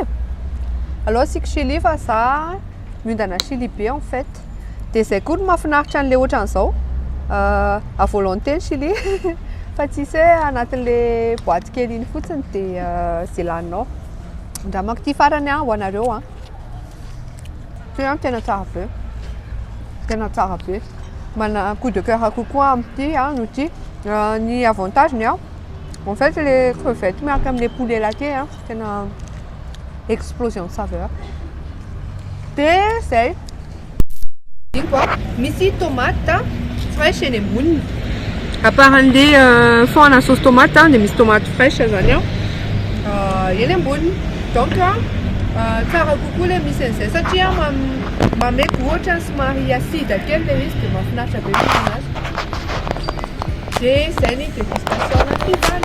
Aleo asiako chili fa za miondana chili be en fait. Dia izay koa no mahafinaritra an'ilay ohatran'izao. À volonté ny chili fa tsisy hoe anatin'ilay boîte kely iny fotsiny dia izay laninao. Andramako ity farany ho anareo an. Ity an tena tsara be. Tena tsara be. Manana coup de coeur kokoa amin'ity noho ity. Ny avantage-ny an, en fait le crevette miaraka amin'ilay poulet laqué an, tena explosion de saveur. Dia izay. Misy tomate fraîche eny amboniny. À part an'ilay fond ana sauce tomate dia misy tomate fraîche zany an eny amboniny. Donc tsara kokoa ilay misy an'izay satria manome goût ohatran'ny somary acide kely ilay izy dia mahafinaritra be mihinana azy. Dia izay ny dégustation na pizza-nay.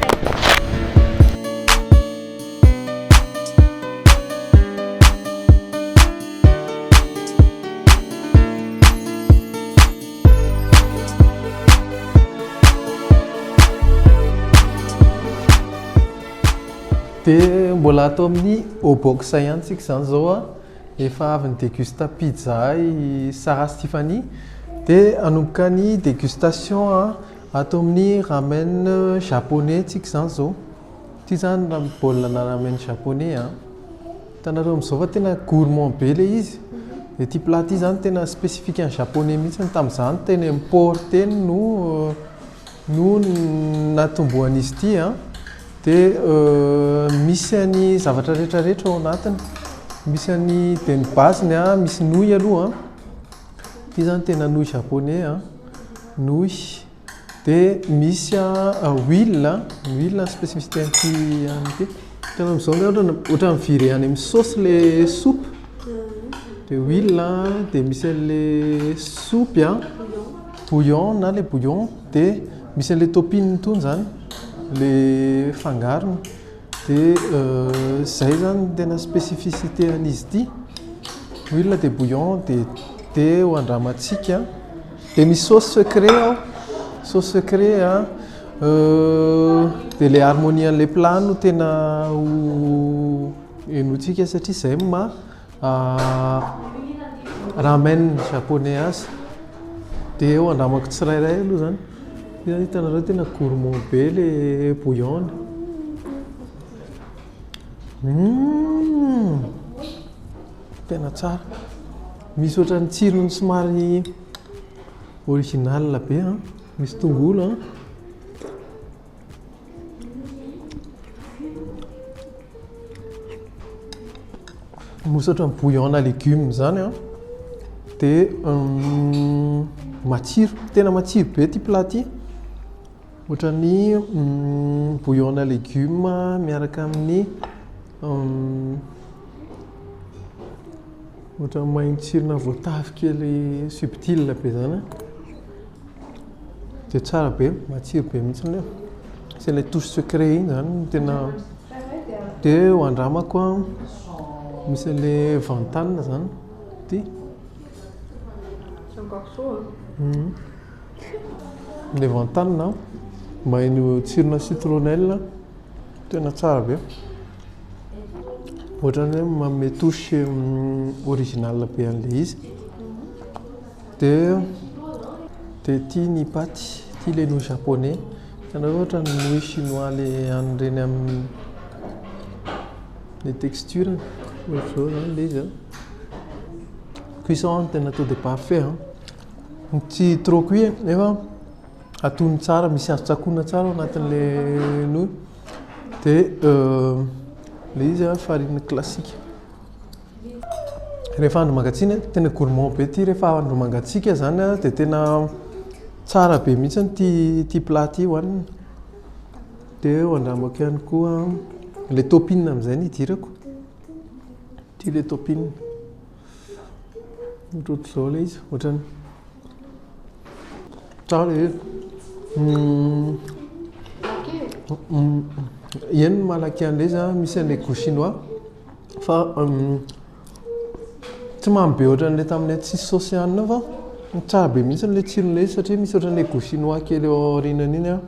Dia mbola ato amin'ny Obox ihany tsika izany izao a. Efa avy ni-déguste pizza i Sarah sy Tiffany. Dia hanomboka ny dégustation ato amin'ny ramen japonais tsika izany izao. Ity izany baolina ana ramen japonais a. Hitanareo amin'izao fa tena gourmand be ilay izy. Dia ity plat ity izany tena spécifique an'ny japonais mihitsy tamin'izany teny amin'ny port teny no no natombohan'izy ity a. Dia misy an'ny zavatra rehetra rehetra ao anatiny. Misy an'ny dia ny base-ny a, misy nouille aloha a. Ity izany tena nouille japonais a. Nouille. Dia misy huile, ny huile ny spécificité an'ity hanina ity. Hitanao amin'izao ve ohatrany ohatran'ny viré any amin'ny sauce ilay soupe. Dia huile dia misy an'ilay soupe a, bouillon na ilay bouillon dia misy an'ilay topping itony izany. le fangarony. Dia izay izany no tena spécificité an'izy ity. Huile dia bouillon dia dia ho andramantsika. Dia misy sauce secret ao, sauce secret a, dia ilay harmonie an'ilay plat no tena ho henointsika satria izay no maha ramen japonais azy. Dia ho andramako tsirairay aloha izany. Ity izany hitanareo tena gourmand be ilay bouillon-ny. Hum! Tena tsara. Misy ohatran'ny tsirony somary original be an. Misy tongolo an. Misy ohatran'ny bouillon-na légumes izany an. Dia matsiro, tena matsiro be ity plat ity. Ohatran'ny bouillon-na légumes miaraka amin'ny ohatran'ny mahay tsirona voatavo kely subtile be izany an. Dia tsara be, matsiro be mihitsy ilay. Sy ilay touche secret iny izany no tena dia ho andramako an, misy an'ilay van-tan izany, ity. C'est encore chaud hein. Ilay van-tan an, mahay tsirona citronnelle, tena tsara be. Ohatran'ny hoe manome touche originale be an'ilay izy. Dia dia ity ny paty, ity ilay nouille japonais. Hitanareo ohatran'ny nouille chinois ilay an'ireny amin'ny ilay texture-ny. Ohatr'izao izany ilay izy an. Cuisson tena tonga dia parfait an. Tsy trop cuit nefa atonony tsara, misy azo tsakoina tsara ao anatin'ilay nouille. Dia ilay izy an farine classique. Rehefa andro mangatsiaka, tena gourmand be ity rehefa andro mangatsiaka izany an, dia tena tsara be mihitsy ity ity plat ity hohanina. Dia ho andramako ihany koa ilay topping amin'izay no idirako. Ity ilay topping. Ohatrohatr'izao ilay izy, ohatran'ny tsara ilay izy. Eny ny maha-laqué an'ilay izy an, misy an'ilay goût chinois. Fa tsy mamy be ohatran'ilay tamin'ilay tsisy saosy ihany fa tsara be mihitsy ilay tsiron'ilay izy satria misy ohatran'ilay goût chinois kely ao aorianany iny an,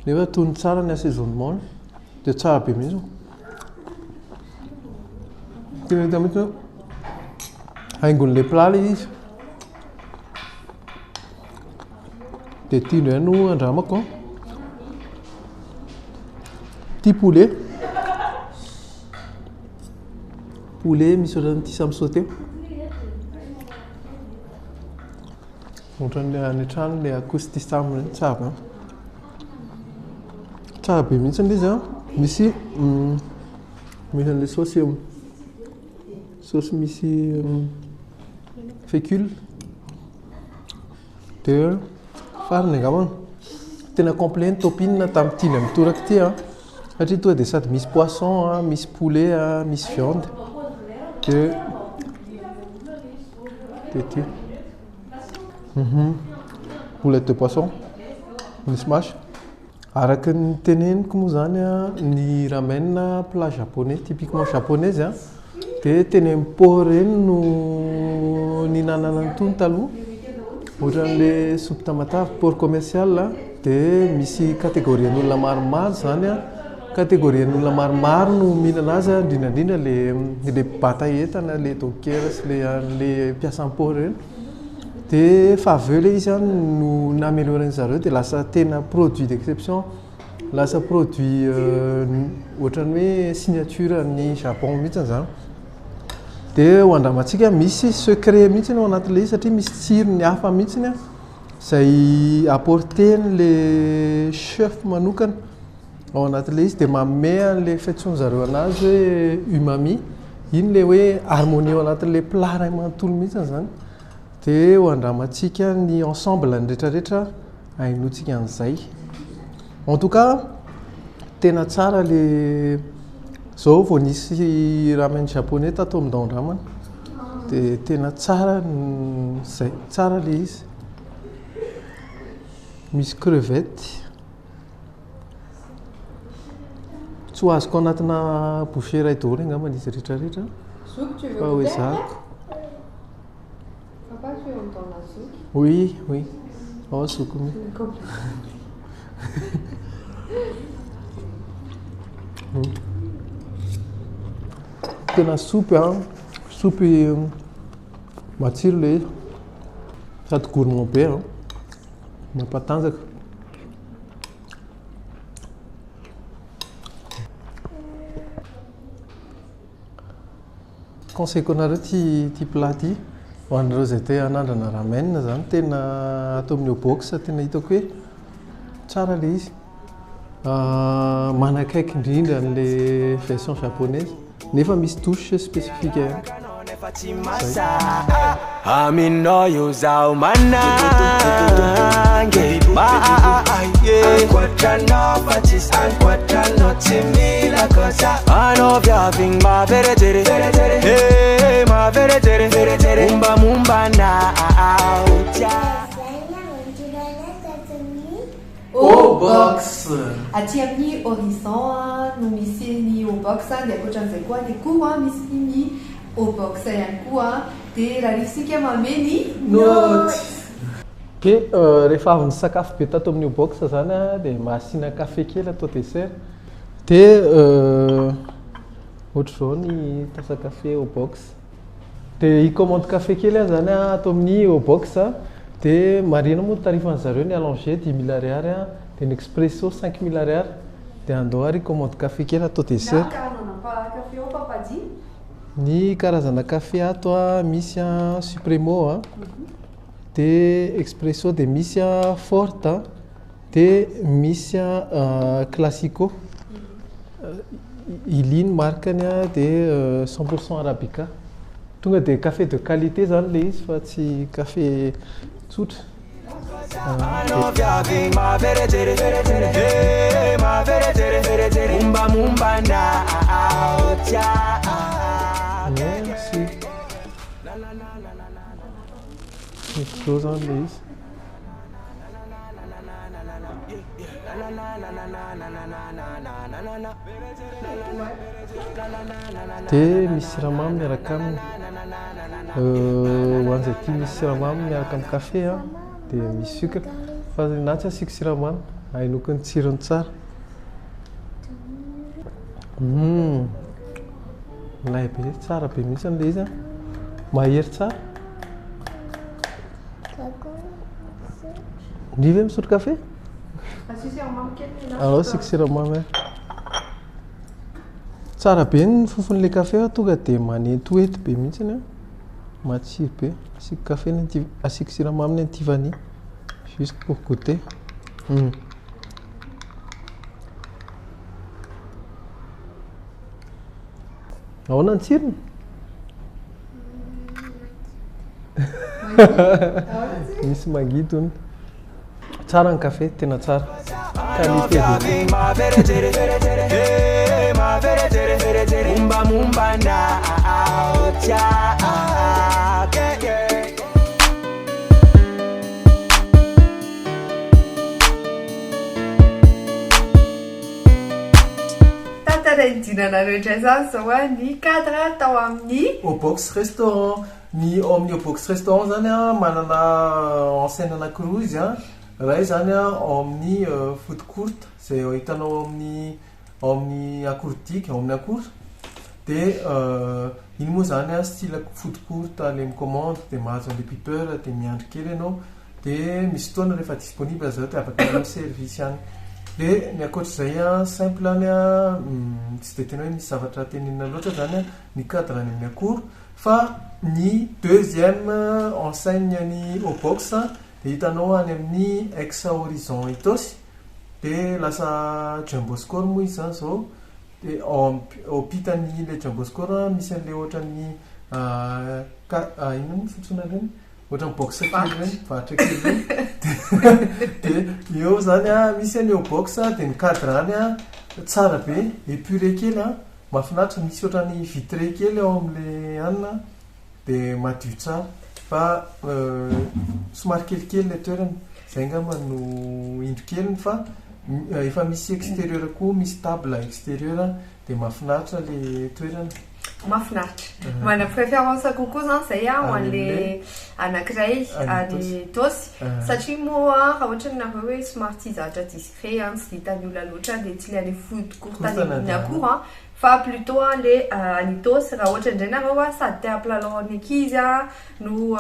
nefa tony tsara ny assaisonnement dia tsara be mihitsy. Tena hita mihitsy hoe haingon'ilay plat ilay izy. Dia ity indray no andramako an. Ity poulet. Poulet misy ohatran'ny samy sauté. Ohatran'ny any an-trano ilay akoho sy tisam ireny, tsara be. Tsara be mihitsy ilay izy an. Misy misy an'ilay saosy saosy misy fécule. Dia farany angambany, tena complet ny topping tamin'ity indray mitoraka ity an, satria tonga dia sady misy poisson an, misy poulet an, misy viande. Dia dia ity. Boulette de poisson, misy masy. Araka ny teneniko moa izany an, ny ramen plat japonais, typiquement japonais an, dia teny amin'ny port ireny no nihinanana an'itony taloha. Ohatran'ilay soupe Tamatave, port commercial dia misy catégorie-n'olona maromaro izany an, catégorie-n'olona maromaro no mihinana azy an, indrindra indrindra ilay ilay mpibata entana, ilay docker sy ilay ilay mpiasan'ny port ireny. Dia efa avy eo ilay izy an no ni-améliorer-ny zareo dia lasa tena produit d'exception, lasa produit ohatran'ny hoe signature an'ny Japon mihitsy izany. Dia ho andramantsika, misy secret mihitsy ao anatin'ilay izy satria misy tsirony hafa mihitsy izay apporter-n'ilay chef manokana ao anatin'ilay izy dia manome an'ilay fiantsoan-dry zareo an'azy hoe umami. Iny ilay hoe harmonie ao anatin'ilay plat iray manontolo mihitsy izany. Dia ho andramantsika ny ensemble ny rehetrarehetra hainoantsika an'izay. En tout cas, tena tsara ilay izao vao nisy ramen japonais tato amin'ny Ndao Andramana. Dia tena tsara izay, tsara ilay izy. Misy crevette. Tsy ho azoko anatina bouchée iray daholo angamba izy rehetra rehetra. Zoky, tu veux Fa ho goûter ezahako. après? Papa, tu veux entendre la zoky? Oui, oui. Ao zoky mi. Tena soupy a, soupy matsiro ilay izy. Sady gourmand be a, mampatanjaka. Conseil-ko anareo ity ity plat ity, ho an'ireo izay te hanandrana ramen izany tena ato amin'ny Obox tena hitako hoe tsara ilay izy. Manakaiky indrindra an'ilay version japonaise nefa misy touche spécifique ihany. Zay. Aminao io zaho manangy Ankoatranao fa tsisy ankoatranao tsy mila kosa Anao viavy maverejery Eh, maverejery Momba momba anao tia Obox! Aty amin'ny Horizon no misy ny Obox dia ankoatran'izay koa ny akoho misy ny Obox ihany koa dia raha isika manome ny Note! Dia rehefa avy nisakafo be tato amin'ny Obox izany dia mba asiana kafe kely atao dessert. Dia ohatr'izao ny tasse kafe Obox. Dia hi-commande kafe kely aho izany ato amin'ny Obox. Dia marihina moa ny tarifan'ny zareo ny allongé 10 000 ariary, dia ny expresso 5 000 ariary. Dia andao ary hi-commande kafe kely atao dessert. Karazana kafe ao Papaji? Ny karazana kafe ato misy supremo dia expresso dia misy forte dia misy classico. Illy ny marque-ny dia 100% arabica. Tonga dia café de qualité izany ilay izy fa tsy café tsotra. Anao viavy maverejery Eh, maverejery Momba momba anao tia Merci. Ohatr'izao izany ilay izy. Dia misy siramamy miaraka aminy. Ho an'izay tia misy siramamy miaraka amin'ny kafe dia misy sucre. Fa na tsy asiako siramamy, ahenoako ny tsirony tsara. Milay be, tsara be mihitsy ilay izy. Mahery tsara. Ndry ve misotro kafe? Asio siramamy kely ny Alao asiako siramamy ary. Tsara be ny fofon'ilay kafe fa tonga dia manentohento be mihitsy an. Matsiro be. Asiako kafe ny an'i asiako siramamy ny an'i Tiffany. Juste pour goûter. Ahoana ny tsirony? Misy mangidy hono. Tsara ny kafe, tena tsara. Qualité be. Maverejery Eh, maverejery Momba momba anao tia Yeah, yeah. Tantarain'dinanareo indray izany izao ny cadre tao amin'ny Obox restaurant. Ny ao amin'ny Obox restaurant zany manana enseigne anankiroa izy Iray zany ao amin'ny food court izay hitanao ao amin'ny ao amin'ny Akoor Digue, ao amin'ny Akoor. Dia iny moa zany style food court le mi-commande dia mahazo an'ilay beeper dia miandry kely ianao. Dia misy fotoana rehefa disponible zareo dia afaka manao service ihany. Dia ny ankoatr'izay simple any tsy dia tena hoe misy zavatra tenenina loatra zany ny cadre any amin'ny Akoor. Fa ny deuxième enseigne ny Obox dia hitanao any amin'ny ex Horizon Itaosy dia lasa Jumbo Score moa izy izany izao dia ao ampitan'ny ilay Jumbo Score misy an'ilay ohatran'ny ka inona moa fiantsoana ireny? Ohatran'ny box kely ireny, mpivarotra kely ireny. Dia eo izany misy an'ny Obox dia ny cadre any tsara be, épuré kely an. Mahafinaritra, misy ohatran'ny vitré kely ao amin'ilay anona dia madio tsara fa somary kelikely ilay toerana, izay angamba no indro keliny fa Efa misy extérieur koa, misy table extérieur dia mahafinaritra le toerana. Mahafinaritra. Manana préférence kokoa zany zay aho ho an'le anankiray any Itaosy satria moa raha ohatra nareo hoe somary tia zavatra discret an, tsy dia hitan'ny olona loatra dia tsy le any food court any ambony akory an, fa plutôt le any Itaosy. Raha ohatra indray nareo an sady te hampilalao ny ankizy an no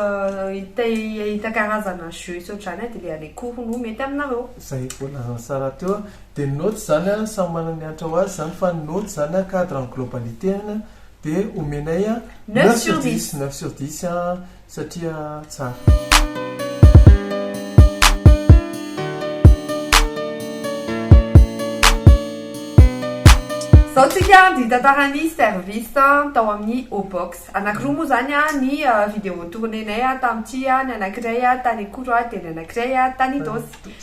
te hahita karazana jeux sy ohatr'izany an dia le any Akory no mety aminareo. Zay voalazan'i Sarah teo an. Dia ny naoty izany an, samy manana ny hanitra ho azy izany fa ny naoty izany an, cadre en globalité an, dia omenay an, neuf sur dix, 9 sur 10 an, satria tsara. Zao tsika dia hitantara ny service tao amin'ny Obox. Anakiroa moa izany ny vidéo tourner-nay tamin'ity, ny anankiray tany Ikoro dia ny anankiray tany Itaosy.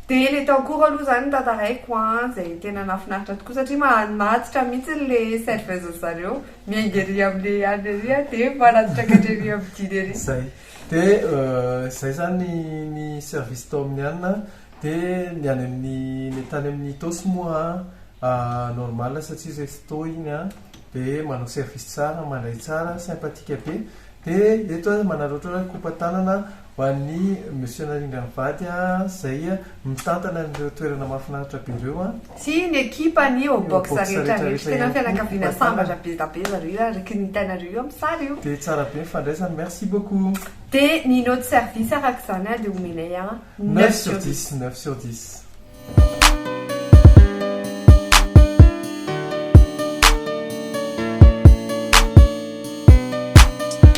Dia le tao cours aloha zany no tantaraiko an, zay tena nahafinaritra tokoa satria manatitra mihitsy le serveuse zareo, miainga ery amle any ery an, dia manatitra hankany ery amin'ny dîner ery. Zay. Dia zay zany ny service tao amin'ny anona, dia ny any amin'ny ny tany amin'ny Itaosy moa an, normal satria resto iny an, dia manao service tsara, mandray tsara, sympathique be. Dia eto aho manararaotra hoe kopa-tanana ho an'i Monsieur Narindra mivady izay mitantana an'ireo toerana mahafinaritra be ireo. Sy ny ekipan'ny Obox rehetra rehetra. Tena fianakaviana sambatra be da be zareo io araka ny hitanareo io amin'ny sary io. Dia tsara be ny fandraisana, merci beaucoup. Dia ny note service araka izany dia omenay 9 sur 10, 9 sur 10.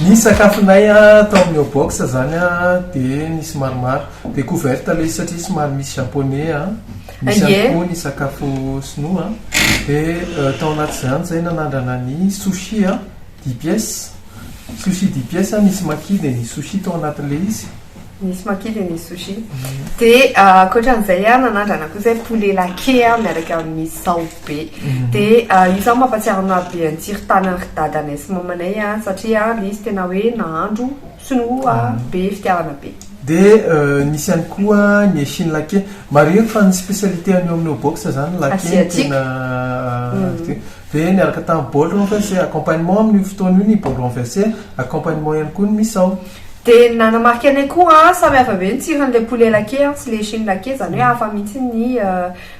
Ny sakafonay tao amin'ny Obox zany dia nisy maromaro. Découverte ilay izy satria somary misy japonais, misy ihany koa ny sakafo sinoa. Dia tao anatin'izany izay nanandrana ny sushi dix pièces. Sushi dix pièces, nisy maki dia nisy sushi tao anatin'ilay izy. Nisy maki dia nisy sushi. Dia ankoatran'izay an, nanandrana koa izay poulet laqué miaraka amin'ny saobe. Dia io izany mampahatsiaro anah be an'i tsiry tanan'i ry dadanay sy mamanay an, satria ilay izy tena hoe nahandro sinoa be fitiavana be. Dia nisy ihany koa ny échine laqué. Marihiko fa ny spécialité an'io amin'ny Obox izany laqué no tena Dia niaraka tamin'ny bol renversé. Accompagnement amin'io fotoana io ny bol renversé, accompagnement ihany koa ny misao. Dia nanamarika anay koa an, samy hafa be ny tsiron'ilay poulet laqué an sy ilay échine laqué, izany hoe hafa mihitsy ny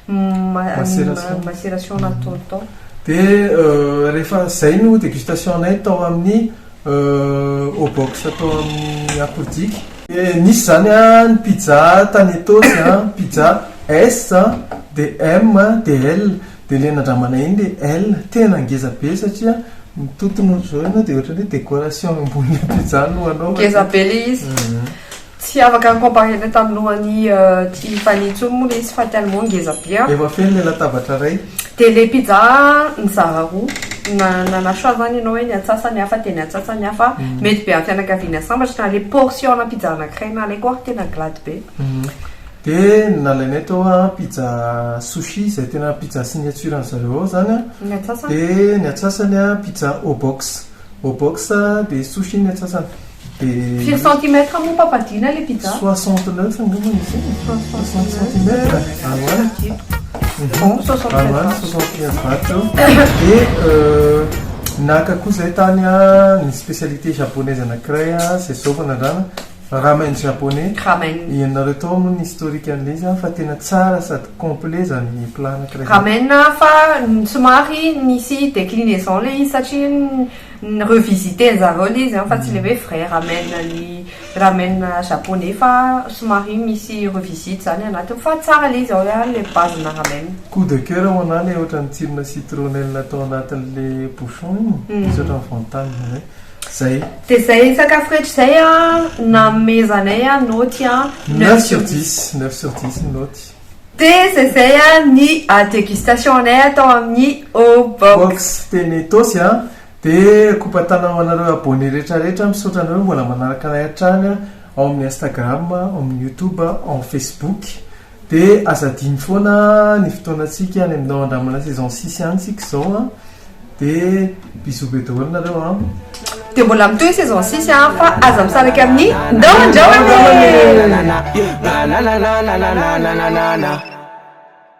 Macération. macération nataony tao. Dia rehefa izay no dégustation anay tao amin'ny Obox tao amin'ny Akorodika. Dia nisy izany an ny pizza tany Itaosy an, pizza S dia M dia L. Dia ilay nandramana iny ilay L tena ngeza be satria mitotona ohatr'izao ianao dia ohatran'ny hoe décoration eo ambonin'ilay pizza no anaovana. Ngeza be ilay izy. Tsy afaka ni-comparer-na tamin'ny lohan'i Tiffany intsony moa ilay izy fa tellement ngeza be an. Efa feno ilay latabatra iray. Dia ilay pizza nizara roa. Nanana choix izany ianao hoe ny antsasany hafa dia ny antsasany hafa. Mety be amin'ny fianakaviana sambatra na ilay portion-na pizza anankiray nalaiko ary tena glady be. Dia nalainay tao an pizza sushi izay tena pizza signature an zareo ao zany an. Ny antsasany? Dia ny antsasany an pizza au box. Au box dia sushi ny antsasany. Dia. Firy centimètre moa papa Dina ilay pizza? 69 angamba izy io. 60 centimètre any ho any. Bon, 69 Any ho any 69 vato eo. Dia naka koa izay tany an ny spécialité japonaise anankiray an izay zao vao nandrana. Ramen japonais. Ramen. Ianareo tao moa ny historique an'ilay izy an, fa tena tsara sady complet zany plat anankiray zany. Ramen fa somary nisy déclinaison ilay izy satria ni-revisiter zareo ilay izy an, fa tsy ilay hoe vrai ramen ny ramen japonais fa somary misy revisite zany anatiny fa tsara ilay izy ao ihany ilay base-na ramen. Coup de coeur ho anah ilay ohatran'ny tsirona citronnelle tao anatin'ilay bouchon iny, misy ohatran'ny vantane zay. Zay. Dia izay sakafo rehetra izay an, nanomezanay an naoty an 9 sur 10, 9 sur 10 ny naoty. Dia izay izay an ny dégustation anay atao amin'ny Obox. Box teny Itaosy an. Dia kopa-tanana ho anareo abonné rehetra rehetra, misaotra anareo mbola manaraka anay hatrany an, ao amin'ny Instagram, ao amin'ny YouTube, ao amin'ny Facebook. Dia aza adino foana ny fotoanantsika any aminao andramana saison six any tsika izao an. Dia bisous be daholo nareo an. Dia mbola mitohy saison six an fa aza misaraka amin'ny Ndao Andrahona e!